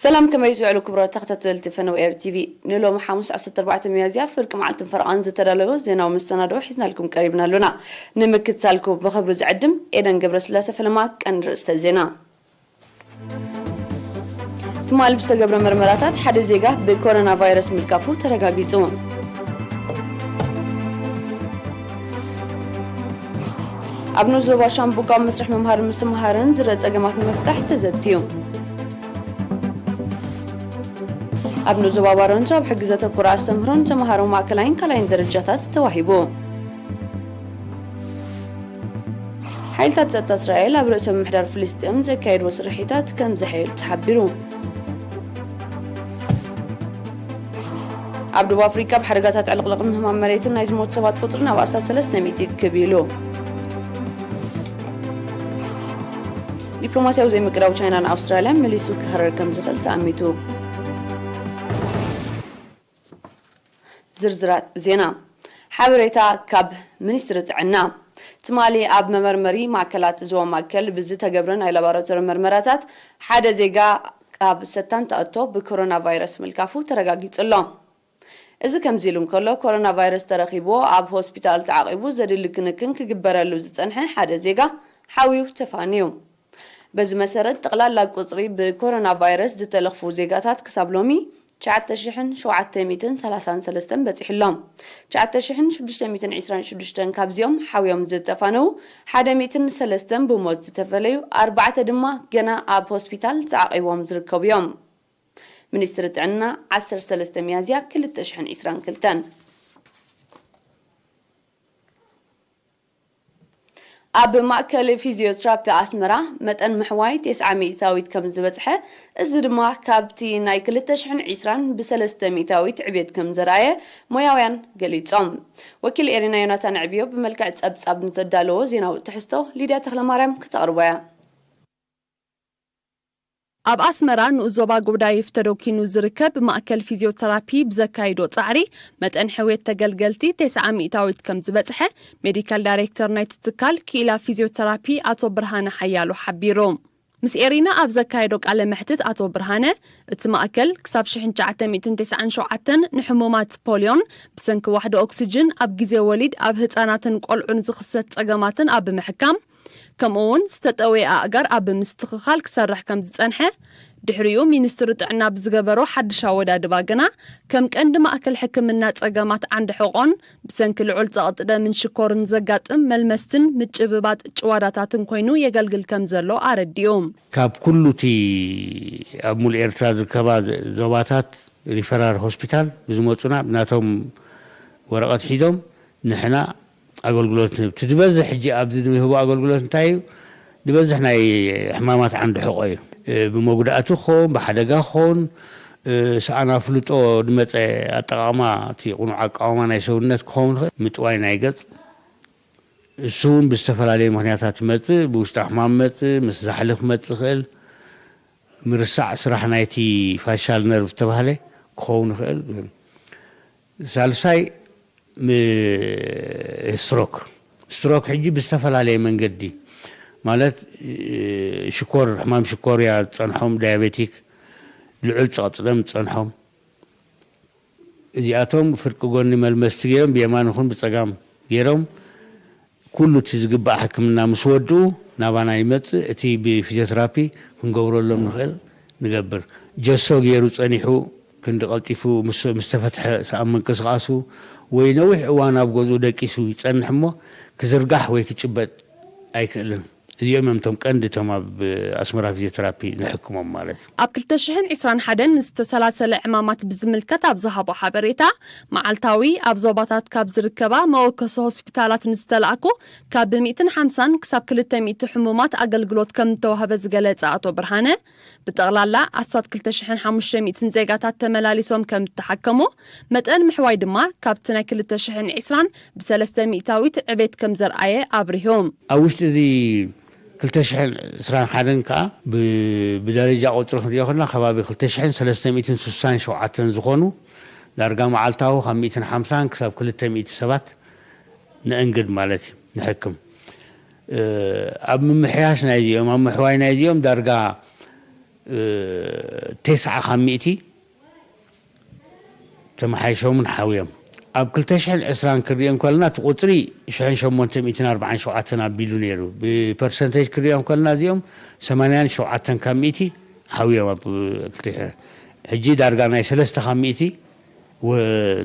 ሰላም፣ ከመይ ትውዕሉ ክቡራት ተኸታተልቲ ፈነው ኤር ቲቪ? ንሎሚ ሓሙስ ዓሰርተ ኣርባዕተ ሚያዝያ ፍርቂ መዓልትን ፈረቓን ዝተዳለወ ዜናዊ መሰናድኦ ሒዝናልኩም ቀሪብና ኣሎና። ንምክትታልኩም ብኽብሪ ዝዕድም ኤደን ገብረስላሴ። ፈለማ ቀንዲ ርእስተ ዜና። ትማሊ ብዝተገብረ መርመራታት ሓደ ዜጋ ብኮሮና ቫይረስ ምልካፉ ተረጋጊጹ። ኣብ ንኡስ ዞባ ሻምቡቃ መስርሕ ምምሃር ምስትምሃርን ዝረአ ጸገማት ንምፍታሕ ተዘትዩ። ኣብ ንኡስ ዞባ ባረንቱ ኣብ ሕጊ ዘተኮረ ኣስተምህሮን ተምሃሮ ማእከላይን ካልኣይን ደረጃታት ተዋሂቡ። ሓይልታት ጸጥታ እስራኤል ኣብ ርእሰ ምምሕዳር ፍልስጤም ዘካየድዎ ስርሒታት ከም ዘሐየሉ ተሓቢሩ። ኣብ ደቡብ ኣፍሪቃ ብሓደጋታት ዕልቕልቕን ምህማም መሬትን ናይ ዝሞቱ ሰባት ቁጽሪ ናብ ኣስታት ሰለስተ ሚእቲ ክብ ኢሉ። ዲፕሎማስያዊ ዘይምቅዳው ቻይና ንኣውስትራልያ መሊሱ ክህረር ከም ዝኽእል ተኣሚቱ። ዝርዝራት ዜና። ሓበሬታ ካብ ሚኒስትሪ ጥዕና። ትማሊ ኣብ መመርመሪ ማእከላት ዞባ ማእከል ብዝተገብረ ናይ ላቦራቶሪ መርመራታት ሓደ ዜጋ ኣብ ሰታን ተኣቶ ብኮሮና ቫይረስ ምልካፉ ተረጋጊጹ ኣሎ። እዚ ከምዚ ኢሉ እንከሎ፣ ኮሮና ቫይረስ ተረኺብዎ ኣብ ሆስፒታል ተዓቒቡ ዘድሊ ክንክን ክግበረሉ ዝጸንሐ ሓደ ዜጋ ሓውዩ ተፋንዩ። በዚ መሰረት፣ ጠቕላላ ቁጽሪ ብኮሮና ቫይረስ ዝተለኽፉ ዜጋታት ክሳብ ሎሚ ትሽዓተ ሽሕን ሸውዓተ ሚእትን ሰላሳን ሰለስተን በጺሑ ኣሎ። ትሽዓተ ሽሕን ሽዱሽተ ሚእትን ዕስራን ሽዱሽተን ካብዚኦም ሓውዮም ዝተፋነዉ፣ ሓደ ሚእትን ሰለስተን ብሞት ዝተፈለዩ፣ ኣርባዕተ ድማ ገና ኣብ ሆስፒታል ተዓቒቦም ዝርከቡ እዮም። ሚኒስትሪ ጥዕና፣ ዓሰርተ ሰለስተ ሚያዝያ ክልተ ሽሕን ዕስራን ክልተን። ኣብ ማእከል ፊዚዮትራፒ ኣስመራ መጠን ምሕዋይ ተስዓ ሚእታዊት ከም ዝበጽሐ፣ እዚ ድማ ካብቲ ናይ ክልተ ሽሕን ዕስራን ብሰለስተ ሚእታዊት ዕብየት ከም ዘርኣየ ሞያውያን ገሊጾም። ወኪል ኤሪና ዮናታን ዕብዮ ብመልክዕ ጸብጻብ ንዘዳለዎ ዜናዊ ትሕዝቶ ሊድያ ተኽለማርያም ክተቕርቦ እያ። ኣብ ኣስመራ ንኡስ ዞባ ጎብዳይፍ ተደኪኑ ዝርከብ ማእከል ፊዚዮተራፒ ብዘካይዶ ጻዕሪ፣ መጠን ሕውየት ተገልገልቲ ተስዓ ሚእታዊት ከም ዝበጽሐ ሜዲካል ዳይሬክተር ናይቲ ትካል ክኢላ ፊዚዮተራፒ ኣቶ ብርሃነ ሓያሎ ሓቢሩ። ምስ ኤሪና ኣብ ዘካየዶ ቃለ መሕትት ኣቶ ብርሃነ፣ እቲ ማእከል ክሳብ ሽሕን ትሽዓተ ሚእትን ተስዓን ሸውዓተን ንሕሙማት ፖልዮን ብሰንኪ ዋሕዲ ኦክስጅን ኣብ ግዜ ወሊድ ኣብ ህጻናትን ቆልዑን ዝኽሰት ጸገማትን ኣብ ምሕካም፣ ከምኡ እውን ዝተጠውየ ኣእጋር ኣብ ምስትኽኻል ክሰርሕ ከም ዝጸንሐ፣ ድሕሪኡ ሚኒስትሪ ጥዕና ብዝገበሮ ሓድሽ ኣወዳድባ ግና፣ ከም ቀንዲ ማእከል ሕክምና ጸገማት ዓንዲ ሕቖን ብሰንኪ ልዑል ጸቕጢ ደምን ሽኮርን ዘጋጥም መልመስትን ምጭብባጥ ጭዋዳታትን ኮይኑ የገልግል ከም ዘሎ ኣረዲኡ። ካብ ኩሉ እቲ ኣብ ሙሉእ ኤርትራ ዝርከባ ዞባታት ሪፈራል ሆስፒታል ብዝመጹና ብናቶም ወረቐት ሒዞም ንሕና ኣገልግሎት ንህብ። እቲ ዝበዝሕ ሕጂ ኣብዚ ንህቦ ኣገልግሎት እንታይ እዩ? ዝበዝሕ ናይ ሕማማት ዓንዲ ሕቖ እዩ። እ፣ ብመጉዳእቲ ክኸውን፣ ብሓደጋ ክኸውን፣ እ፣ ሰኣን ኣፍልጦ ዝመጸ ኣጠቓቕማ፣ እቲ ቁኑዕ ኣቃውማ ናይ ሰውነት ክኸውን ይኽእል፣ ምጥዋይ ናይ ገጽ፣ እሱ እውን ብዝተፈላለየ ምኽንያታት ይመጽእ፣ ብውሽጣዊ ሕማም ይመጽእ፣ ምስ ዛሕሊ ክመጽእ ይኽእል፣ ምርሳዕ ስራሕ ናይቲ ፋሻል ነርቭ ዝተባህለ ክኸውን ይኽእል። ሳልሳይ፣ ም-፣ ስትሮክ። ስትሮክ ሕጂ ብዝተፈላለየ መንገዲ፣ ማለት፣ እ፣ ሽኮር፣ ሕማም ሽኮርያ ዝጸንሖም፣ ዳያቤቲክ፣ ልዑል ጸቕጢ ደም ዝጸንሖም፣ እዚኣቶም ፍርቂ ጎኒ መልመስቲ ገይሮም፣ ብየማን ይኹን ብጸጋም ገይሮም፣ ኩሉ እቲ ዝግባእ ሕክምና ምስ ወድኡ ናባና ይመጽእ። እቲ ብፊዚዮተራፒ ክንገብረሎም ንኽእል ንገብር። ጀሶ ገይሩ ጸኒሑ ክንዲ ቀልጢፉ ምስ፣ ምስ ተፈትሐ ሰኣን ምንቅስቓሱ ወይ ነዊሕ እዋን ኣብ ገዝኡ ደቂሱ ይጸንሕ እሞ ክዝርጋሕ ወይ ክጭበጥ ኣይክእልን። እዚኦም እዮም እቶም ቀንዲ እቶም ኣብ ኣስመራ ፊዚዮተራፒ ንሕክሞም ማለት እዩ። ኣብ ክልተ ሽሕን ዕስራን ሓደን ዝተሰላሰለ ዕማማት ብዝምልከት ኣብ ዝሃቦ ሓበሬታ፣ መዓልታዊ ኣብ ዞባታት ካብ ዝርከባ መወከሲ ሆስፒታላት ንዝተላእኩ ካብ ሚእትን ሓምሳን ክሳብ ክልተ ሚእቲ ሕሙማት ኣገልግሎት ከም እተዋህበ ዝገለጸ ኣቶ ብርሃነ፣ ብጠቕላላ ኣስታት ክልተ ሽሕን ሓሙሽተ ሚእትን ዜጋታት ተመላሊሶም ከም እተሓከሙ፣ መጠን ምሕዋይ ድማ ካብቲ ናይ ክልተ ሽሕን ዕስራን ብሰለስተ ሚእታዊት ዕቤት ከም ዘርኣየ ኣብሪሁ። ኣብ ውሽጢ እዚ ክልተ ሽሕን ዕስራን ሓደን ከኣ ብ-፣ ብደረጃ ቁጽሪ ክንሪኦ ከለና ከባቢ ክልተ ሽሕን ሰለስተ ሚእትን ስሳን ሸውዓተን ዝኾኑ ዳርጋ መዓልታዊ ካብ ሚእትን ሓምሳን ክሳብ ክልተ ሚእቲ ሰባት ነእንግድ ማለት እዩ፣ ንሕክም። እ፣ ኣብ ምምሕያሽ ናይዚኦም፣ ኣብ ምሕዋይ ናይዚኦም ዳርጋ እ፣ ተስዓ ካብ ሚእቲ ተመሓይሾምን ሓውዮም። ኣብ ክልተ ሽሕን ዕስራን ክንሪኦ እንከለና፣ እቲ ቁጽሪ ሽሕን ሸሞንተ ሚእትን ኣርባዓን ሸውዓተን ኣቢሉ ነይሩ። ብፐርሰንቴጅ ክንሪኦ እንከለና፣ እዚኦም ሰማንያን ሸውዓተን ካብ ሚእቲ ሓውዮም ኣብ ክልተ ሽሕን። ሕጂ ዳርጋ ናይ ሰለስተ ካብ ሚእቲ ወ-፣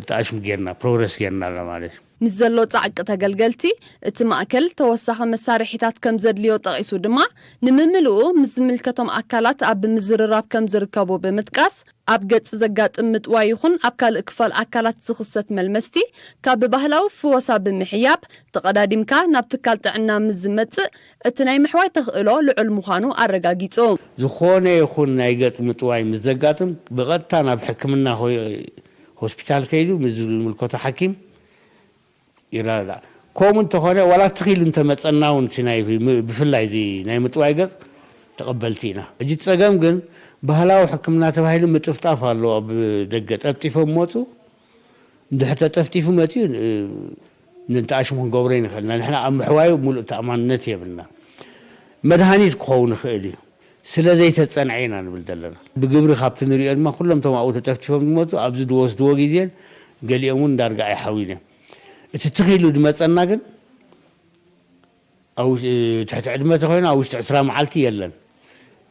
ተኣሽሙ ጌርና፣ ፕሮግረስ ጌርና ኣሎ ማለት እዩ። ምስ ዘሎ ጻዕቂ ተገልገልቲ፣ እቲ ማእከል ተወሳኺ መሳርሒታት ከም ዘድልዮ ጠቒሱ ድማ፣ ንምምልኡ ምስ ዝምልከቶም ኣካላት ኣብ ምዝርራብ ከም ዝርከቡ ብምጥቃስ፣ ኣብ ገጽ ዘጋጥም ምጥዋይ ይኹን ኣብ ካልእ ክፋል ኣካላት ዝኽሰት መልመስቲ፣ ካብ ባህላዊ ፍወሳ ብምሕያብ፣ ተቐዳዲምካ ናብ ትካል ጥዕና ምስ ዝመጽእ፣ እቲ ናይ ምሕዋይ ተኽእሎ ልዑል ምዃኑ ኣረጋጊጹ። ዝኾነ ይኹን ናይ ገጽ ምጥዋይ ምስ ዘጋጥም፣ ብቐጥታ ናብ ሕክምና ሆ-፣ ሆስፒታል ከይዱ ምስ ዝምልከቶ ሓኪም ይረዳዳእ። ከምኡ እንተኾነ፣ ዋላ ትኺሉ እንተመጸና እውን፣ እቲ ናይ ም-፣ ብፍላይ እዚ ናይ ምጥዋይ ገጽ ተቐበልቲ ኢና። ሕጂ እቲ ጸገም ግን፣ ባህላዊ ሕክምና ተባሂሉ ምጥፍጣፍ ኣሎ። ኣብ ደገ ጠፍጢፎም መጹ። እንድሕር ተጠፍጢፉ መጺኡ፣ እ፣ ንንተኣሽሙ ክንገብሮ ይንኽእል ኢና። ንሕና ኣብ ምሕዋዩ ሙሉእ ተኣማንነት የብልና። መድሃኒት ክኸውን ይኽእል እዩ። ስለ ዘይተጸንዐ ኢና ንብል ዘለና። ብግብሪ ካብቲ ንሪኦ ድማ፣ ኩሎም እቶም ኣብኡ ተጠፍጢፎም ዝመጹ፣ ኣብዚ ዝወስድዎ ግዜን ገሊኦም እውን ዳርጋ ኣይሓውዩን እዮም። እቲ ትኺሉ ዝመጸና ግን፣ ኣብ ውሽ-፣ ትሕቲ ዕድመ ተኾይኑ፣ ኣብ ውሽጢ ዕስራ መዓልቲ የለን።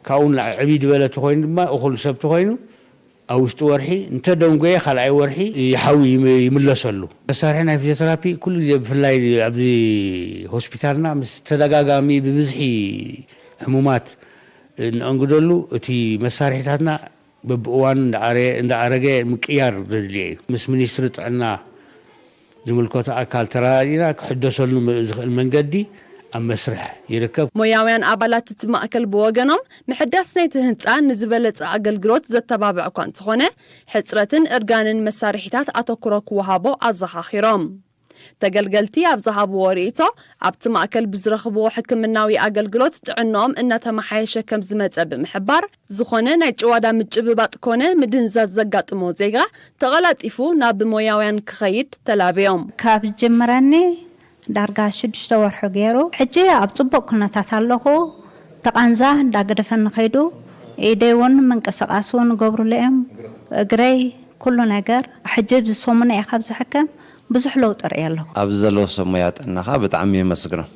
ካብኡ ንላዕሊ ዕብይ ዝበለ ተኾይኑ ድማ፣ እኹል ሰብ ተኾይኑ፣ ኣብ ውሽጢ ወርሒ እንተደንጎየ፣ ካልኣይ ወርሒ ይሓዊ፣ ይም-፣ ይምለሰሉ። መሳርሒ ናይ ፊዚዮቴራፒ ኩሉ ግዜ፣ ብፍላይ ኣብዚ ሆስፒታልና፣ ምስ ተደጋጋሚ ብብዝሒ ሕሙማት እንኣንግደሉ፣ እቲ መሳርሒታትና በብእዋኑ እንዳኣረ-፣ እንዳኣረገ ምቅያር ዘድልዮ እዩ። ምስ ሚኒስትሪ ጥዕና ዝምልከቶ ኣካል ተረዳዲእና፣ ክሕደሰሉ ም-፣ ዝኽእል መንገዲ ኣብ መስርሕ ይርከብ። ሞያውያን ኣባላት እቲ ማእከል ብወገኖም፣ ምሕዳስ ናይቲ ህንጻ ንዝበለጸ ኣገልግሎት ዘተባብዕ እኳ እንተኾነ፣ ሕጽረትን እርጋንን መሳርሒታት ኣተኩሮ ክወሃቦ ኣዘኻኺሮም። ተገልገልቲ ኣብ ዝሃብዎ ርእይቶ፣ ኣብቲ ማእከል ብዝረኽብዎ ሕክምናዊ ኣገልግሎት ጥዕንኦም እናተመሓየሸ ከም ዝመጸ ብምሕባር፣ ዝኾነ ናይ ጭዋዳ ምጭብባጥ ኮነ ምድንዛዝ ዘጋጥሞ ዜጋ ተቐላጢፉ ናብ ሞያውያን ክኸይድ ተላብዮም። ካብ ዝጅምረኒ ዳርጋ ሽዱሽተ ወርሑ ገይሩ፣ ሕጂ ኣብ ጽቡቕ ኩነታት ኣለኹ። ተቓንዛ እንዳገደፈኒ ከይዱ፣ ኢደይ እውን ምንቅስቓስ እውን ገብሩለ እዮም፣ እግረይ፣ ኩሉ ነገር። ሕጂ ኣብዚ ሰሙን እየ ካብ ዝሕከም፣ ብዙሕ ለውጢ ርእየ ኣለኹ። ኣብዚ ዘለዉ ሰብ ሞያ ጥዕና ኸኣ ብጣዕሚ የመስግኖም።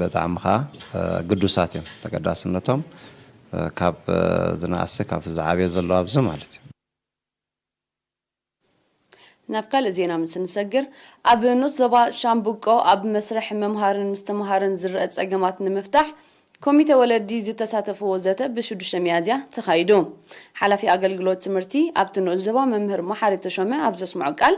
ብጣዕሚ ኸኣ፣ እ፣ ግዱሳት እዮም። ተገዳስነቶም፣ እ፣ ካብ፣ እ፣ ዝነኣሰ ካብ ዝዓበየ ዘሎ ኣብዚ ማለት እዩ። ናብ ካልእ ዜና ምስ እንሰግር፣ ኣብ ንኡስ ዞባ ሻምብቆ ኣብ መስርሕ ምምሃርን ምስትምሃርን ዝረአ ጸገማት ንምፍታሕ ኮሚተ ወለዲ ዝተሳተፍዎ ዘተ ብሽዱሽተ ሚያዝያ ተኻይዱ። ሓላፊ ኣገልግሎት ትምህርቲ ኣብቲ ንኡስ ዞባ መምህር መሓሪ ተሾመ ኣብ ዘስምዖ ቃል፣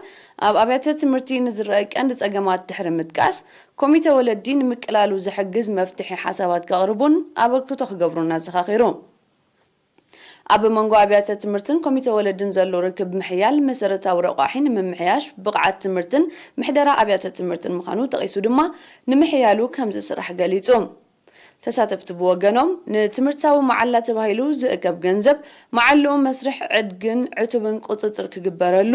ኣብ ኣብያተ ትምህርቲ ንዝረአ ቀንዲ ጸገማት ድሕሪ ምጥቃስ፣ ኮሚተ ወለዲ ንምቅላሉ ዝሕግዝ መፍትሒ ሓሳባት ከቕርቡን ኣበርክቶ ክገብሩን ኣዘኻኺሩ። ኣብ መንጎ ኣብያተ ትምህርትን ኮሚተ ወለድን ዘሎ ርክብ ምሕያል፣ መሰረታዊ ረቋሒ ንምምሕያሽ ብቕዓት ትምህርትን ምሕደራ ኣብያተ ትምህርትን ምዃኑ ጠቒሱ ድማ፣ ንምሕያሉ ከም ዝስራሕ ገሊጹ። ተሳተፍቲ ብወገኖም፣ ንትምህርታዊ መዓላ ተባሂሉ ዝእከብ ገንዘብ፣ መዓልኡ መስርሕ ዕድግን ዕቱብን ቁጽጽር ክግበረሉ፣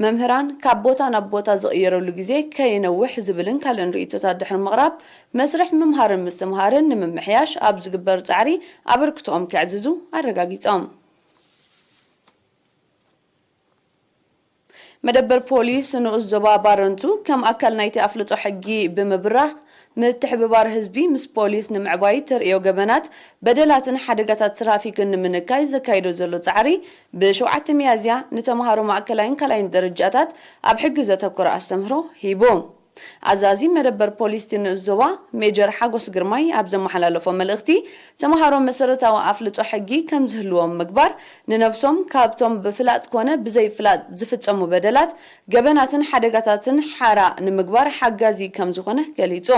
መምህራን ካብ ቦታ ናብ ቦታ ዝቕየረሉ ግዜ ከይነውሕ ዝብልን ካልእን ርእይቶታት ድሕሪ ምቕራብ፣ መስርሕ ምምሃርን ምስትምሃርን ንምምሕያሽ ኣብ ዝግበር ጻዕሪ ኣበርክቶኦም ከዕዝዙ ኣረጋጊጾም። መደበር ፖሊስ ንኡስ ዞባ ባረንቱ፣ ከም ኣካል ናይቲ ኣፍልጦ ሕጊ ብምብራኽ፣ ምትሕብባር ህዝቢ ምስ ፖሊስ ንምዕባይ፣ ተርእዮ ገበናት፣ በደላትን ሓደጋታት ትራፊክን ንምንካይ ዘካይዶ ዘሎ ጻዕሪ፣ ብሸውዓተ ሚያዝያ ንተምሃሮ ማእከላይን ካልኣይን ደረጃታት ኣብ ሕጊ ዘተኮረ ኣስተምህሮ ሂቡ። ኣዛዚ መደበር ፖሊስ እቲ ንኡስ ዞባ ሜጀር ሓጎስ ግርማይ ኣብ ዘመሓላለፎ መልእኽቲ፣ ተምሃሮ መሰረታዊ ኣፍልጦ ሕጊ ከም ዝህልዎም ምግባር፣ ንነብሶም ካብቶም ብፍላጥ ኮነ ብዘይፍላጥ ዝፍጸሙ በደላት፣ ገበናትን ሓደጋታትን ሓራ ንምግባር ሓጋዚ ከም ዝኾነ ገሊጹ።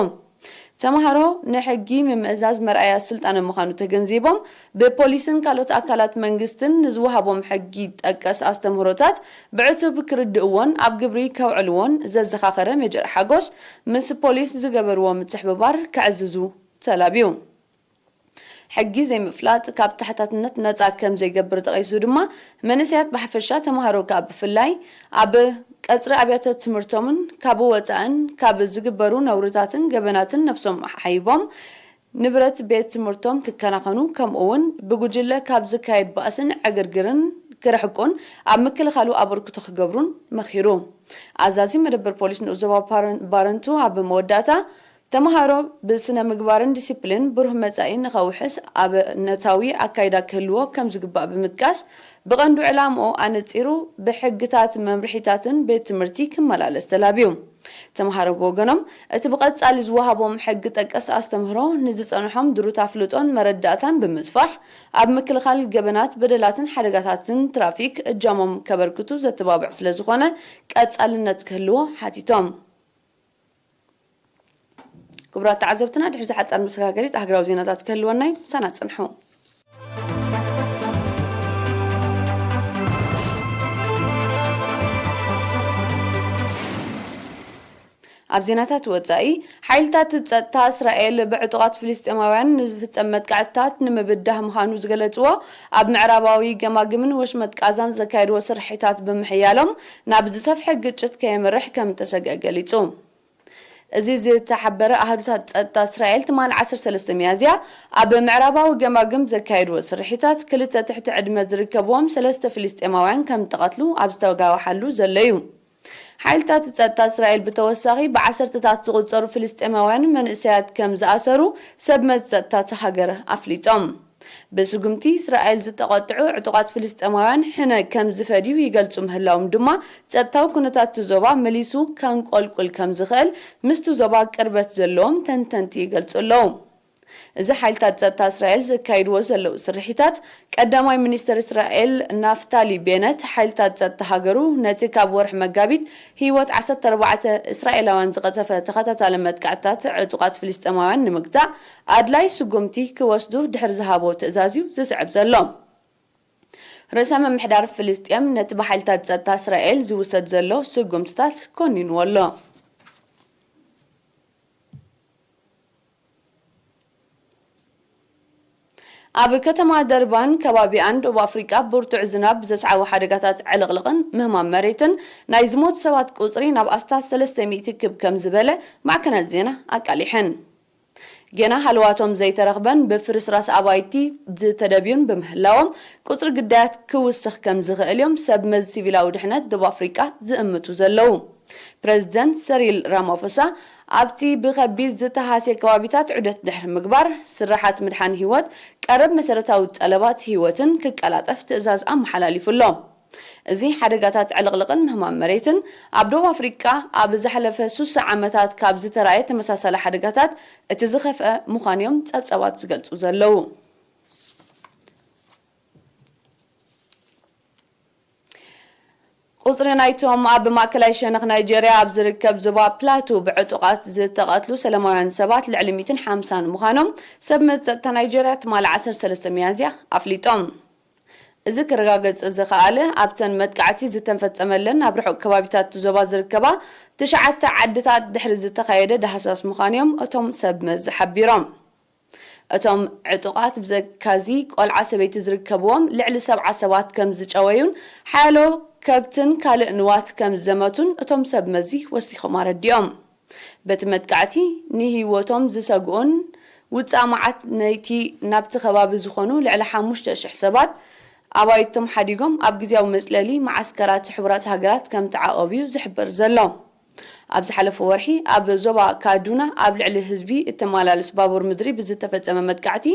ተምሃሮ ንሕጊ ምምእዛዝ መርኣያ ስልጣነ ምዃኑ ተገንዚቦም፣ ብፖሊስን ካልኦት ኣካላት መንግስትን ንዝወሃቦም ሕጊ ጠቀስ ኣስተምህሮታት ብዕቱብ ክርድእዎን ኣብ ግብሪ ከውዕልዎን ዘዘኻኸረ ሜጀር ሓጎስ፣ ምስ ፖሊስ ዝገበርዎ ምትሕብባር ከዕዝዙ ተላብዩ። ሕጊ ዘይምፍላጥ ካብ ተሓታትነት ነጻ ከም ዘይገብር ጠቒሱ ድማ፣ መንእሰያት ብሓፈሻ፣ ተምሃሮ ከኣ ብፍላይ፣ ኣብ ቀጽሪ ኣብያተ ትምህርቶምን ካብ ወጻእን ካብ ዝግበሩ ነውርታትን ገበናትን ነፍሶም ሓይቦም፣ ንብረት ቤት ትምህርቶም ክከናኸኑ፣ ከምኡ እውን ብጉጅለ ካብ ዝካየድ ባእስን ዕግርግርን ክርሕቁን ኣብ ምክልኻሉ ኣበርክቶ ክገብሩን መኺሩ። ኣዛዚ መደበር ፖሊስ ንኡስ ዞባ ፓረን-፣ ባረንቱ ኣብ መወዳእታ፣ ተምሃሮ ብስነ ምግባርን ዲሲፕሊን ብሩህ መጻኢ ንኸውሕስ ኣብነታዊ ኣካይዳ ክህልዎ ከም ዝግባእ ብምጥቃስ፣ ብቐንዱ ዕላምኡ ኣነጺሩ ብሕግታት መምርሒታትን ቤት ትምህርቲ ክመላለስ ተላብዩ። ተምሃሮ ብወገኖም፣ እቲ ብቐጻሊ ዝወሃቦም ሕጊ ጠቀስ ኣስተምህሮ ንዝጸንሖም ድሩት ኣፍልጦን መረዳእታን ብምስፋሕ፣ ኣብ ምክልኻል ገበናት፣ በደላትን ሓደጋታትን ትራፊክ እጃሞም ከበርክቱ ዘተባብዕ ስለ ዝኾነ፣ ቀጻልነት ክህልዎ ሓቲቶም። ክቡራት ተዓዘብትና፣ ድሕሪ እዚ ሓጻር መሰጋገሪት ኣህግራዊ ዜናታት ክህልወና እዩ። ምሳና ጽንሑ። ኣብ ዜናታት ወጻኢ፣ ሓይልታት ጸጥታ እስራኤል ብዕጡቓት ፍልስጤማውያን ንዝፍጸም መጥቃዕትታት ንምብዳህ ምዃኑ ዝገለጽዎ ኣብ ምዕራባዊ ገማግምን ወሽመጥ ቃዛን ዘካየድዎ ስርሒታት ብምሕያሎም፣ ናብ ዝሰፍሐ ግጭት ከየምርሕ ከም እተሰግአ ገሊጹ። እዚ ዝተሓበረ ኣሃዱታት ጸጥታ እስራኤል ትማሊ ዓሰርተ ሰለስተ ሚያዝያ ኣብ ምዕራባዊ ገማግም ዘካየድዎ ስርሒታት፣ ክልተ ትሕቲ ዕድመ ዝርከብዎም ሰለስተ ፍልስጤማውያን ከም ተቐትሉ ኣብ ዝተጋወሓሉ ዘሎ እዩ። ሓይልታት ጸጥታ እስራኤል ብተወሳኺ ብዓሰርተታት ዝቑጸሩ ፍልስጤማውያን መንእሰያት ከም ዝኣሰሩ ሰብ መዚ ጸጥታ እታ ሃገር ኣፍሊጦም። ብስጉምቲ እስራኤል ዝተቐጥዑ ዕጡቓት ፍልስጤማውያን ሕነ ከም ዝፈድዩ ይገልጹ ምህላዎም ድማ፣ ጸጥታዊ ኩነታት እቲ ዞባ መሊሱ ከንቆልቁል ከም ዝኽእል ምስቲ ዞባ ቅርበት ዘለዎም ተንተንቲ ይገልጹ ኣለዉ። እዚ ሓይልታት ጸጥታ እስራኤል ዘካይድዎ ዘለዉ ስርሒታት፣ ቀዳማይ ሚኒስተር እስራኤል ናፍታሊ ቤነት፣ ሓይልታት ጸጥታ ሃገሩ ነቲ ካብ ወርሒ መጋቢት ህይወት ዓሰርተ ኣርባዕተ እስራኤላውያን ዝቐጸፈ ተኸታታሊ መጥቃዕትታት ዕጡቓት ፍልስጤማውያን ንምግታእ ኣድላይ ስጉምቲ ክወስዱ ድሕሪ ዝሃቦ ትእዛዝ እዩ ዝስዕብ ዘሎ። ርእሰ ምምሕዳር ፍልስጤም ነቲ ብሓይልታት ጸጥታ እስራኤል ዝውሰድ ዘሎ ስጉምትታት ኮኒንዎ ኣሎ። ኣብ ከተማ ደርባን ከባቢኣን ደቡብ ኣፍሪቃ ብርቱዕ ዝናብ ብዘስዓቦ ሓደጋታት ዕልቕልቕን ምህማም መሬትን ናይ ዝሞቱ ሰባት ቁጽሪ ናብ ኣስታት ሰለስተ ሚእቲ ክብ ከም ዝበለ ማዕከናት ዜና ኣቃሊሐን። ጌና ሃለዋቶም ዘይተረኽበን ብፍርስራስ ኣባይቲ ዝተደብዩን ብምህላዎም፣ ቁጽሪ ግዳያት ክውስኽ ከም ዝኽእል እዮም ሰብ መዚ ሲቪላዊ ድሕነት ደቡብ ኣፍሪቃ ዝእምቱ ዘለዉ። ፕረዚደንት ሰሪል ራማፎሳ ኣብቲ ብኸቢድ ዝተሃስየ ከባቢታት ዑደት ድሕሪ ምግባር፣ ስራሓት ምድሓን ህይወት፣ ቀረብ መሰረታዊ ጠለባት ህይወትን ክቀላጠፍ ትእዛዝ ኣመሓላሊፉ ኣሎ። እዚ ሓደጋታት ዕልቕልቕን ምህማም መሬትን ኣብ ደቡብ ኣፍሪቃ ኣብ ዝሓለፈ ስሳ ዓመታት ካብ ዝተራእየ ተመሳሳሊ ሓደጋታት እቲ ዝኸፍአ ምዃኑ እዮም ጸብጻባት ዝገልጹ ዘለዉ። ቁጽሪ ናይቶም ኣብ ማእከላይ ሸነኽ ናይጀርያ ኣብ ዝርከብ ዞባ ፕላቱ ብዕጡቓት ዝተቐትሉ ሰላማውያን ሰባት ልዕሊ ሚእትን ሓምሳን ምዃኖም ሰብ መዚ ጸጥታ ናይጀርያ ትማሊ ዓሰርተ ሰለስተ ሚያዝያ ኣፍሊጦም። እዚ ክረጋገጽ ዝኸኣለ ኣብተን መጥቃዕቲ ዝተፈጸመለን ኣብ ርሑቕ ከባቢታት እቲ ዞባ ዝርከባ ትሽዓተ ዓድታት ድሕሪ ዝተኻየደ ዳህሳስ ምዃኑ እዮም እቶም ሰብ መዚ ሓቢሮም። እቶም ዕጡቓት ብዘካዚ ቆልዓ ሰበይቲ ዝርከብዎም ልዕሊ ሰብዓ ሰባት ከም ዝጨወዩን ሓያሎ ከብትን ካልእ ንዋት ከም ዝዘመቱን እቶም ሰብ መዚ ወሲኾም ኣረዲኦም። በቲ መጥቃዕቲ ንህይወቶም ዝሰግኡን ውጻእ መዓት ናይቲ ናብቲ ከባቢ ዝኾኑ ልዕሊ ሓሙሽተ ሽሕ ሰባት ኣባይቶም ሓዲጎም ኣብ ግዝያዊ መጽለሊ መዓስከራት ሕቡራት ሃገራት ከም ተዓቐቡ እዩ ዝሕበር ዘሎ። ኣብ ዝሓለፈ ወርሒ ኣብ ዞባ ካዱና ኣብ ልዕሊ ህዝቢ እተመላልስ ባቡር ምድሪ ብዝተፈጸመ መጥቃዕቲ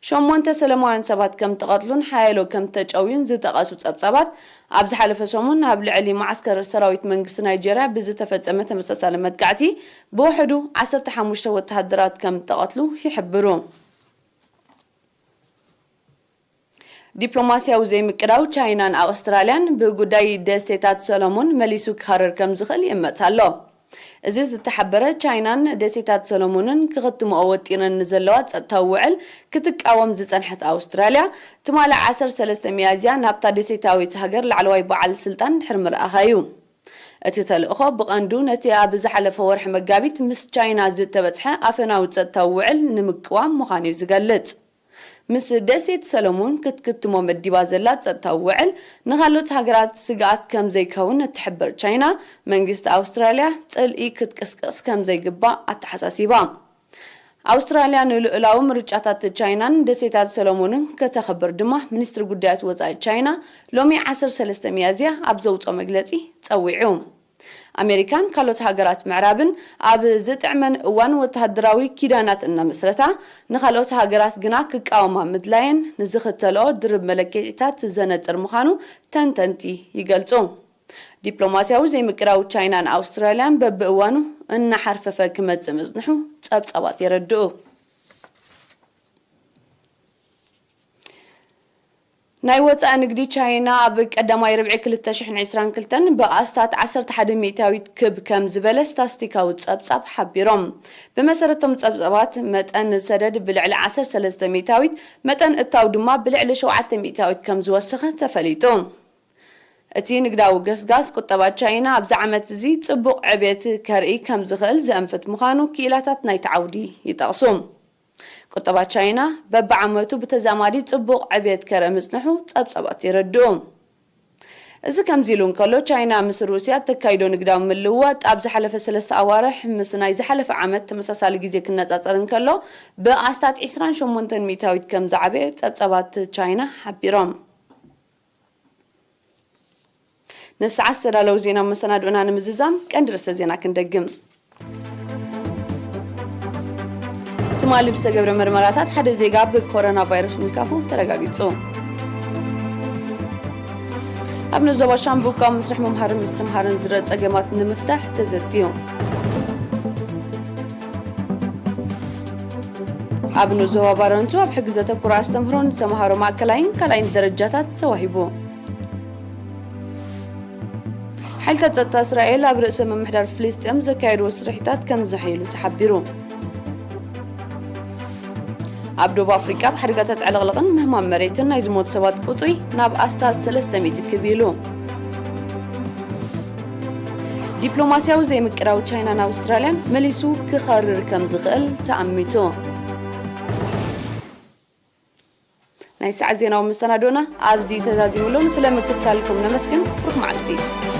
ሸሞንተ ሰላማውያን ሰባት ከም ተቐትሉን ሓያሎ ከም ተጨውዩን ዝጠቐሱ ጸብጻባት፣ ኣብ ዝሓለፈ ሰሙን ኣብ ልዕሊ መዓስከር ሰራዊት መንግስቲ ናይጀርያ ብዝተፈጸመ ተመሳሳሊ መጥቃዕቲ ብውሕዱ ዓሰርተ ሓሙሽተ ወተሃደራት ከም ተቐትሉ ይሕብሩ። ዲፕሎማስያዊ ዘይምቅዳው ቻይናን ኣውስትራልያን ብጉዳይ ደሴታት ሰሎሞን መሊሱ ክኸርር ከም ዝኽእል ይእመት ኣሎ። እዚ ዝተሓበረ፣ ቻይናን ደሴታት ሰሎሞንን ክኽትምኦ ወጢነን ንዘለዋ ጸጥታዊ ውዕል ክትቃወም ዝጸንሐት ኣውስትራልያ፣ ትማሊ ዓሰርተ ሰለስተ ሚያዝያ ናብታ ደሴታዊት ሃገር ላዕለዋይ በዓል ስልጣን ድሕሪ ምልኣኻ እዩ። እቲ ተልእኾ ብቐንዱ ነቲ ኣብ ዝሓለፈ ወርሒ መጋቢት ምስ ቻይና ዝተበጽሐ ኣፈናዊ ጸጥታዊ ውዕል ንምቅዋም ምዃኑ እዩ ዝገልጽ። ምስ ደሴት ሰሎሞን ክትክትሞ መዲባ ዘላ ጸጥታዊ ውዕል ንኻልኦት ሃገራት ስግኣት ከም ዘይከውን እትሕብር ቻይና፣ መንግስቲ ኣውስትራልያ ጽልኢ ክትቅስቅስ ከም ዘይግባእ ኣተሓሳሲባ። ኣውስትራልያ ንልኡላዊ ምርጫታት ቻይናን ደሴታት ሰሎሞንን ከተኽብር ድማ ሚኒስትሪ ጉዳያት ወጻኢ ቻይና ሎሚ ዓሰርተ ሰለስተ ሚያዝያ ኣብ ዘውፅኦ መግለጺ ጸዊዑ። ኣሜሪካን ካልኦት ሃገራት ምዕራብን ኣብ ዝጥዕመን እዋን ወተሃደራዊ ኪዳናት እናመስረታ፣ ንኻልኦት ሃገራት ግና ክቃወማ ምድላየን ንዝኽተልኦ ድርብ መለክዒታት ዘነጽር ምዃኑ ተንተንቲ ይገልጹ። ዲፕሎማስያዊ ዘይምቅራው ቻይናን ኣውስትራልያን በብእዋኑ እናሓርፈፈ ክመጽእ ምጽንሑ ጸብጻባት የረድኡ። ናይ ወጻኢ ንግዲ ቻይና ኣብ ቀዳማይ ርብዒ ክልተ ሽሕን ዕስራን ክልተን ብኣስታት ዓሰርተ ሓደ ሚእታዊት ክብ ከም ዝበለ ስታስቲካዊ ጸብጻብ ሓቢሮም። ብመሰረቶም ጸብጻባት፣ መጠን ሰደድ ብልዕሊ ዓሰርተ ሰለስተ ሚእታዊት፣ መጠን እታው ድማ ብልዕሊ ሸውዓተ ሚእታዊት ከም ዝወሰኸ ተፈሊጡ። እቲ ንግዳዊ ገስጋስ ቁጠባ ቻይና ኣብዚ ዓመት እዚ ጽቡቕ ዕብየት ከርኢ ከም ዝኽእል ዘእንፍት ምዃኑ ክኢላታት ናይቲ ዓውዲ ይጠቕሱ። ቁጠባ ቻይና በብዓመቱ ብተዛማዲ ጽቡቕ ዕብየት ከርኢ ምጽንሑ ጸብጻባት የረድኡ። እዚ ከምዚ ኢሉ እንከሎ፣ ቻይና ምስ ሩስያ እተካይዶ ንግዳዊ ምልውዋጥ ኣብ ዝሓለፈ ሰለስተ ኣዋርሕ ምስ ናይ ዝሓለፈ ዓመት ተመሳሳሊ ግዜ ክነጻጸር እንከሎ ብኣስታት ዕስራን ሸሞንተን ሚእታዊት ከም ዝዓበየ ጸብጻባት ቻይና ሓቢሮም። ንሰዓት ዝተዳለዉ ዜና መሰናድኦና ንምዝዛም ቀንዲ ርእሰ ዜና ክንደግም። ትማሊ ብዝተገብረ መርመራታት ሓደ ዜጋ ብኮሮና ቫይረስ ምልካፉ ተረጋጊጹ። ኣብ ንዞባ ሻምቡቃ መስርሕ ምምሃርን ምስትምሃርን ዝረአ ጸገማት ንምፍታሕ ተዘትዩ። ኣብ ንዞባ ባረንቱ ኣብ ሕጊ ዘተኩረ ኣስተምህሮ ንተምሃሮ ማእከላይን ካልኣይን ደረጃታት ተዋሂቡ። ሓይልታት ጸጥታ እስራኤል ኣብ ርእሰ ምምሕዳር ፍልስጤም ዘካየድዎ ስርሒታት ከም ዘሐየሉ ተሓቢሩ። ኣብ ደቡብ ኣፍሪቃ ብሓደጋታት ዕልቕልቕን ምህማም መሬትን ናይ ዝሞቱ ሰባት ቁጽሪ ናብ ኣስታት ሰለስተ ሚእቲ ክብ ኢሉ። ዲፕሎማስያዊ ዘይምቅራው ቻይናን ኣውስትራልያን መሊሱ ክኸርር ከም ዝኽእል ተኣሚቱ። ናይ ሰዓት ዜናዊ መሰናዶና ኣብዚ ተዛዚሙ ኣሎ። ስለ ምክትታልኩም ነመስግን። ሩክ መዓልቲ።